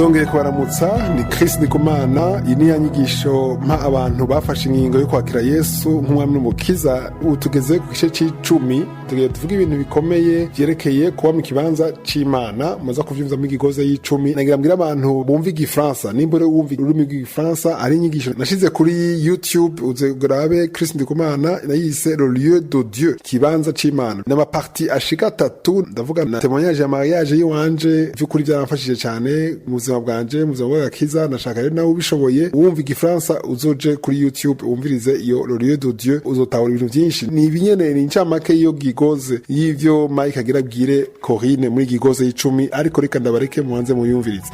Ndongeye kubaramutsa, ni Chris Ndikumana. Iyi ni ya nyigisho mpa abantu bafashe ingingo yo kwakira Yesu nk'umwami n'umukiza. Ubu tugeze ku gice c'icumi, tugiye tuvuga ibintu bikomeye vyerekeye kuba mu kibanza c'Imana. Muza kuvyumva mu igigoze y'icumi. Nagira mbwira abantu bumva igifaransa, nimba uri wumva ururimi rw'igifaransa, ari inyigisho nashize kuri YouTube, uze urabe Chris Ndikumana, nayise "Le lieu de Dieu", ikibanza c'Imana, n'ama parties ashika atatu. Ndavuga na témoignage ya mariage yiwanje. Vy'ukuri byaramfashije cyane mu buzima bwanje, mu buzima bw'agakiza. Nashaka rero nawe ubishoboye wumva igifaransa uzoje kuri YouTube wumvirize iyo "Le lieu de Dieu", uzotahura ibintu byinshi. Ni ibinyene, ni incamake y'iyo gigoze y'ivyo Mike agira abwire Corine muri gigoze y'icumi, ariko reka ndabareke mubanze muyumvirize.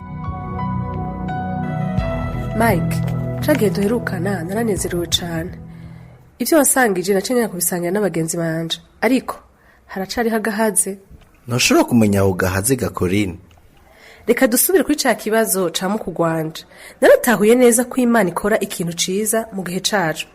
Mike, cagihe duherukana naranezerewe cane. Ivyo wasangije naciye ngenda kubisangira n'abagenzi banje, ariko haracariho agahaze. Ntushobora kumenya aho gahaze ga Corine? Reka dusubire kuri ca kibazo ca mukugwanje. Naratahuye neza ko Imana ikora ikintu ciza mu gihe cacu,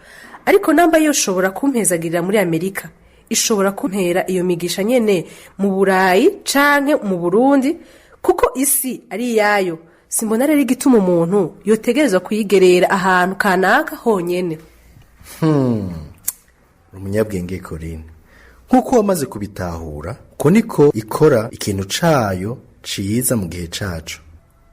ariko namba yoshobora kumpezagirira muri Amerika, ishobora kumpera iyo migisha nyene mu Burayi canke mu Burundi, kuko isi ari iyayo. Simbona rero igituma umuntu yotegerezwa kuyigerera ahantu kanaka honyene. Umunyabwenge Corine, nk'uko wamaze kubitahura ko niko ikora ikintu cayo ciza mu gihe cacu,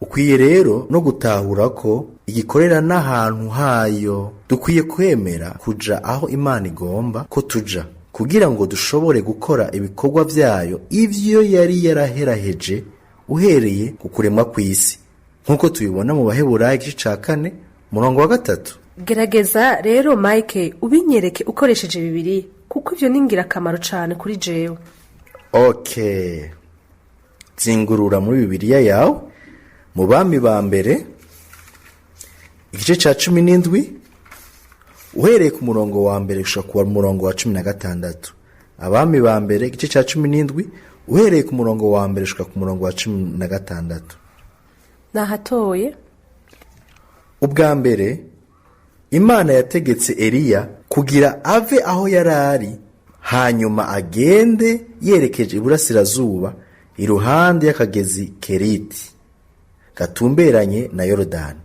ukwiye rero no gutahura ko igikorera n'ahantu hayo. Dukwiye kwemera kuja aho Imana igomba ko tuja kugira ngo dushobore gukora ibikorwa vyayo, ivyo yari yaraheraheje uhereye ku kuremwa kw'isi, nk'uko tubibona mu Baheburayo igice ca 4, murongo wa 3. Gerageza rero Mike, ubinyereke ukoresheje Bibiliya, kuko ivyo ni ingirakamaro cane kuri jewe. Ok, zingurura muri Bibiliya yawe mu Bami ba mbere, igice ca 17, uhereye ku murongo wa 1 gushika ku murongo wa 16. Abami ba mbere, igice ca 17, uhereye ku murongo wa 1 gushika ku murongo wa 16. Nahatoye. Ubwa mbere, Imana yategetse Eliya kugira ave aho yari ari, hanyuma agende yerekeje iburasirazuba iruhande y'akagezi Keriti gatumberanye na Yorodani.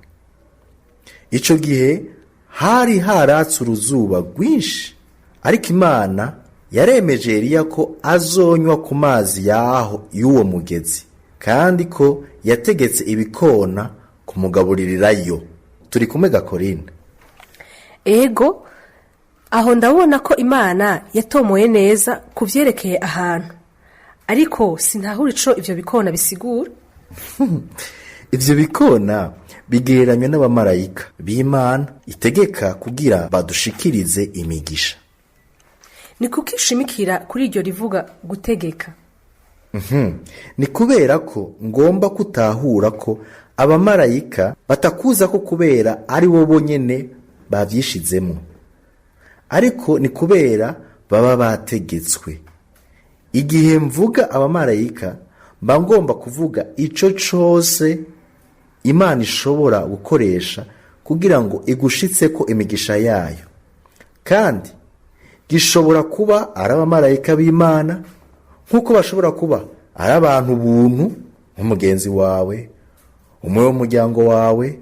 Ico gihe hari haratse uruzuba rwinshi, ariko Imana yaremeje Eliya ko azonywa ku mazi yaho y'uwo mugezi, kandi ko yategetse ibikona kumugaburirirayo. Turi kumwe ga Corine? Ego, aho ndabona ko Imana yatomoye neza ku vyerekeye ahantu, ariko sintahura ico ivyo bikona bisigura. Ivyo bikona bigereranywa n'abamarayika b'Imana itegeka kugira badushikirize imigisha. Ni kuko ishimikira kuri iryo rivuga gutegeka? Ni kubera ko ngomba kutahura ko abamarayika batakuza ko kubera ari bo bonyene bavyishizemo, ariko ni kubera baba bategetswe. Igihe mvuga abamarayika, mba ngomba kuvuga ico cose Imana ishobora gukoresha kugira ngo igushitseko imigisha yayo, kandi gishobora kuba ari abamarayika b'Imana nk'uko bashobora kuba ari abantu buntu, nk'umugenzi wawe, umwe w'umuryango wawe,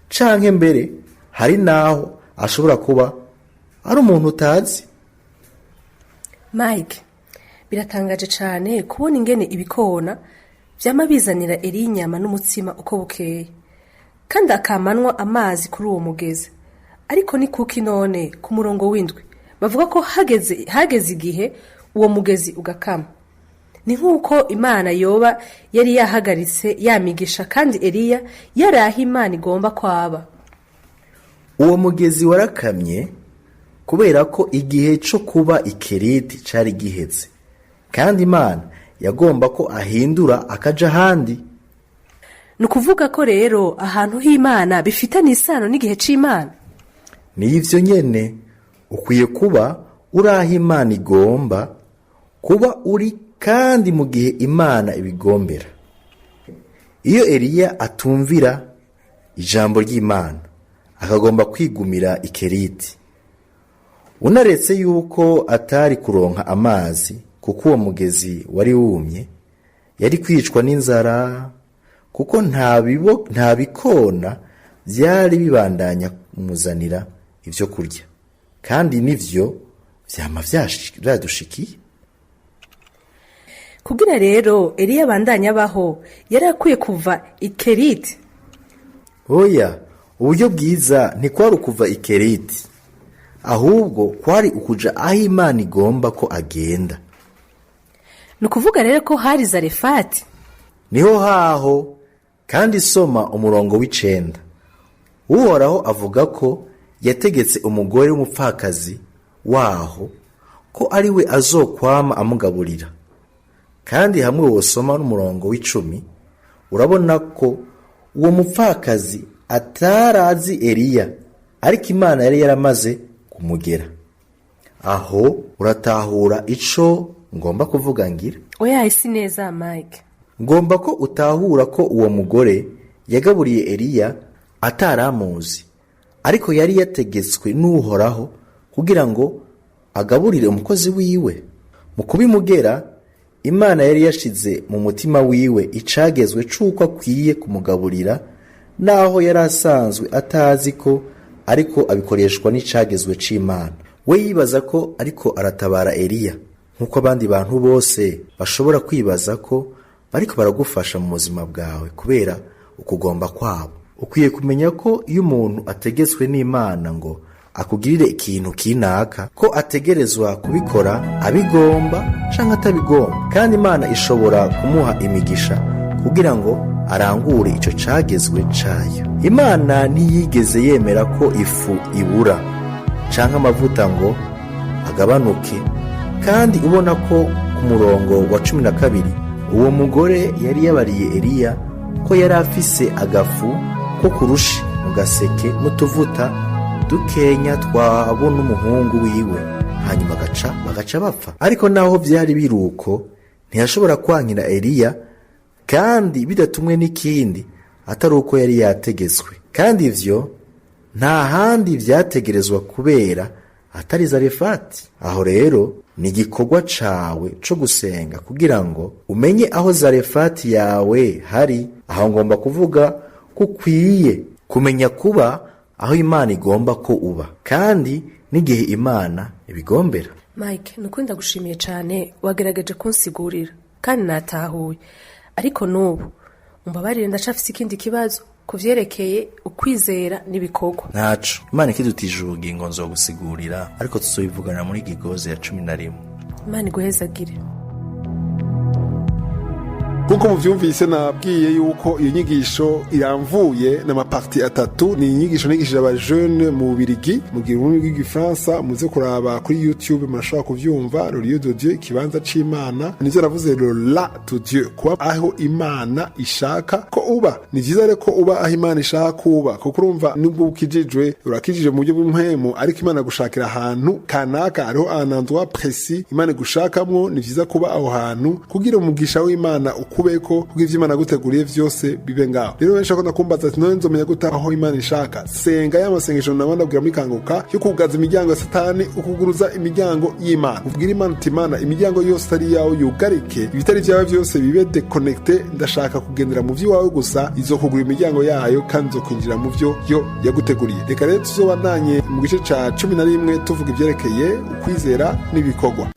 canke mbere hari n'aho ashobora kuba ari umuntu utazi. Mike, biratangaje cane kubona ingene ibikona vyama bizanira Eliya inyama n'umutsima uko bukeye, kandi akamanwa amazi kuri uwo mugezi. Ariko ni kuki none ku murongo w'7 bavuga ko hageze igihe uwo mugezi ugakama? Ni nk'uko Imana yoba yari yahagaritse yamigisha, kandi Eliya yari aho Imana igomba kwaba. Uwo mugezi warakamye kubera ko igihe co kuba Ikeriti cari giheze, kandi Imana yagomba ko ahindura akaja ahandi. Ni ukuvuga ko rero ahantu h'Imana bifitanye isano n'igihe c'Imana? Ni ivyo nyene. Ukwiye kuba uri aho Imana igomba kuba uri, kandi mu gihe Imana ibigombera. Iyo Eliya atumvira ijambo ry'Imana akagomba kwigumira Ikeriti, unaretse yuko atari kuronka amazi kuko uwo mugezi wari wumye, yari kwicwa n'inzara. Kuko nta bikona byari bibandanya kumuzanira ibyo kurya, kandi nivyo vyama vyadushikiye. Kugira rero Eliya abandanye abaho, yari akwiye kuva i Keriti? Oya, uburyo bwiza ntikwari ukuva i Keriti, ahubwo kwari ukuja aho Imana igomba ko agenda. Ni ukuvuga rero ko hari Zarefati? Niho haho. Kandi soma umurongo w'9. Uhoraho avuga ko yategetse umugore w'umupfakazi waho ko ari we azokwama amugaburira. Kandi hamwe wosoma n'umurongo w'10, urabona ko uwo mupfakazi atarazi Eliya, ariko Imana yari yaramaze kumugera aho. Uratahura ico ngomba kuvuga ngira? Oya, si neza, Mike. Ngomba ko utahura ko uwo mugore yagaburiye Eliya ataramuzi, ariko yari yategetswe n'Uhoraho kugira ngo agaburire umukozi wiwe. Mu kubimugera, Imana yari yashize mu mutima wiwe icagezwe c'uko akwiye kumugaburira, naho yari asanzwe atazi ko ariko abikoreshwa n'icagezwe c'Imana. We yibaza ko ariko aratabara Eliya, nk'uko abandi bantu bose bashobora kwibaza ko bariko baragufasha mu buzima bwawe kubera ukugomba kwabo. Ukwiye kumenya ko iyo umuntu ategetswe n'Imana ngo akugirire ikintu kinaka, ko ategerezwa kubikora abigomba canke atabigomba, kandi Imana ishobora kumuha imigisha kugira ngo arangure ico cagezwe cayo. Imana ntiyigeze yemera ko ifu ibura canke amavuta ngo agabanuke. Kandi ubona ko ku murongo wa 12 uwo mugore yari yabariye Eliya ko yari afise agafu ko kurushi mu gaseke n'utuvuta dukenya twabo n'umuhungu wiwe, hanyuma bagaca bapfa. Ariko naho byari biruko, ntiyashobora kwankira Eliya, kandi bidatumwe n'ikindi atari uko yari yategetswe. Kandi ivyo nta handi vyategerezwa kubera atari Zarefati. Aho rero ni igikorwa cawe co gusenga kugira ngo umenye aho Zarefati yawe hari. Aho ngomba kuvuga ko ukwiye kumenya kuba aho Imana igomba ko uba, kandi n'igihe Imana ibigombera. Mike, ni ukuri ndagushimiye cyane, wagerageje kunsigurira kandi natahuye. Ariko n'ubu umbabarire, ndacafise ikindi kibazo ku vyerekeye ukwizera n'ibikorwa. Ntaco, Imana ikidutije ubugingo nzogusigurira, ariko tuzobivugana muri gigozi ya 11. Imana iguhezagire. Nkuko muvyumvise, nabwiye yuko iyo nyigisho iramvuye n'amaparties atatu. Ni inyigisho nigishije abajene mu Bubirigi mu gihe ururimi rw'Igifaransa. Muze kuraba kuri YouTube, murashobora kuvyumva. Le lieu de Dieu, ikibanza c'Imana. Nivyo navuze, le là de Dieu, kuba aho Imana ishaka ko uba. Ni vyiza rero ko uba aho Imana ishaka ko uba, kuko urumva nubwo ukijijwe, urakijije mu buryo bw'impwemu, ariko Imana gushakira ahantu kanaka, hariho un endroit précis Imana igushakamwo. Ni vyiza kuba aho hantu kugira umugisha w'Imana ukubeko, kugira ivyo Imana yaguteguriye vyose bibe ngaho. Rero benshi bakunda kumbaza ati: "None nzomenya gute aho Imana ishaka?" Senga ya masengesho nabo ndabwira muri Kanguka, yo kugaza imiryango ya Satani ukuguruza imiryango y'Imana. Ubwira Imana uti: "Imana, imiryango yose itari iyawe yugarike, ibitari vyawe vyose bibe déconnecté, ndashaka kugendera mu vy'iwawe gusa." Izokugura imiryango yayo kandi izokwinjira mu vyo yo yaguteguriye. Reka rero tuzobandanye mu gice ca 11 tuvuga ivyerekeye ukwizera n'ibikorwa.